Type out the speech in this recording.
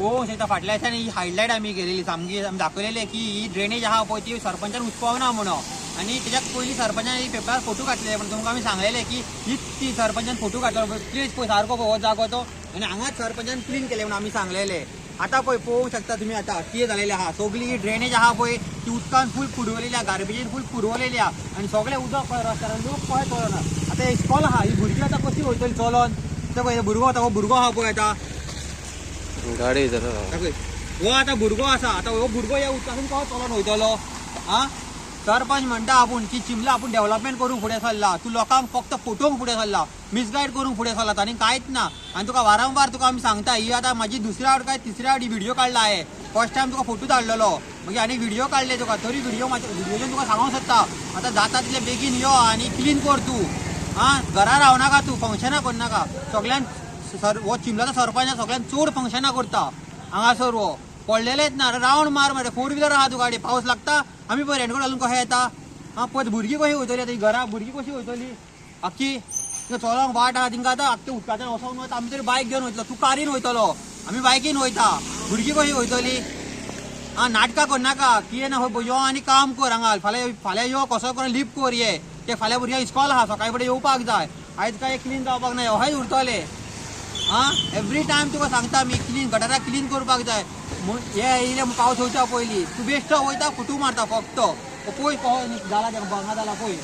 पळोवंक शकता फाटल्या दिसांनी ही हायलायट आमी केलेली, सामकी आमी दाखयलेले की ही ड्रेनेज आहा पळय ती सरपंचान उचपावना म्हणून. आनी तेज्या पयलीं सरपंचान ही पेपरार फोटो घातलेले, पण तुमकां आमी सांगलेले की हीच ती सरपंचान फोटो घातलो, प्लीज पळय सारको पळय हो जागो तो, आनी हांगाच सरपंचान क्लीन केले म्हणून आमी सांगलेले. आतां पळय पळोवंक शकता तुमी आतां कितें जालेलें आहा, सगळी ही ड्रेनेज आहा पळय ती उदकान फूल पुरवलेली आहा, गार्बेजीन फूल पुरवलेली आहा आनी सगळें उदक पळय रस्त्यार, लोक पळय चलना. आतां इस्कॉल आहा, ही भुरगीं आतां कशी वयतली चलोन? ते पळय भुरगो आतां, हो भुरगो आहा पळय आतां गाडी जाता हो आतां भुरगो आसा, आतां हो भुरगो ह्या उदकांतून कसो चलोन वयतलो? आं, सरपंच म्हणटा आपूण की चिमला आपूण डेव्हलपमेंट करूंक फुडें सरला, तूं लोकांक फक्त फोटोवंक फुडें सरला, मिसगायड करूंक फुडें सरला, आनी कांयच ना. आनी तुका वारंवार तुका आमी सांगता, ही आतां म्हाजी दुसऱ्या फावट काय तिसऱ्या फावट व्हिडियो काडला हांवें. फर्स्ट टायम तुका फोटो धाडलेलो, मागीर आनी व्हिडियो काडले तुका, तरी व्हिडियो म्हाज्या व्हिडियोचेर तुका सांगूंक सोदता आतां जाता तितले बेगीन यो आनी क्लीन कर तूं. आं, घरा रावनाका तूं, फंक्शनां करनाका. सगळ्यान सर हो चिमलाचो सरपंच सगळ्यान चड फंक्शनां करता हांगासर, हो पडलेलेच ना. रावंड मार मरे, फोर व्हिलर आहा तुका गाडी, पावस लागता आमी पळय रेनकोट घालून कशें येता. आं, पळय भुरगीं कशी वयतली आतां, घरा भुरगीं कशी वयतली आख्खी, चलोंक वाट आहा तिंका आतां आख्खे उदकाच्यान वचोंक वता. आमी तरी बायक घेवन वयतलो, तूं कारीन वयतलो, आमी बायकीन वयता, भुरगीं कशी वयतली? आं, नाटकां करनाका, कितें ना, यो आनी काम कर हांगा. फाल्यां फाल्यां यो, कसो करून लिप कर ये, ते फाल्यां भुरग्यांक इस्कॉल आहा, सकाळी फुडें येवपाक जाय. आयज काय क्लीन जावपाक ना, अशेंच उरतलें. आं, एवरी टायम तुका सांगता आमी, क्लीन गटारां क्लीन करपाक जाय. हे येयले पावस येवच्या पयलीं तूं बेश्टो वयता, फोटो मारता फक्त. पळय कसो जाला तें, हांगा जाला पळय.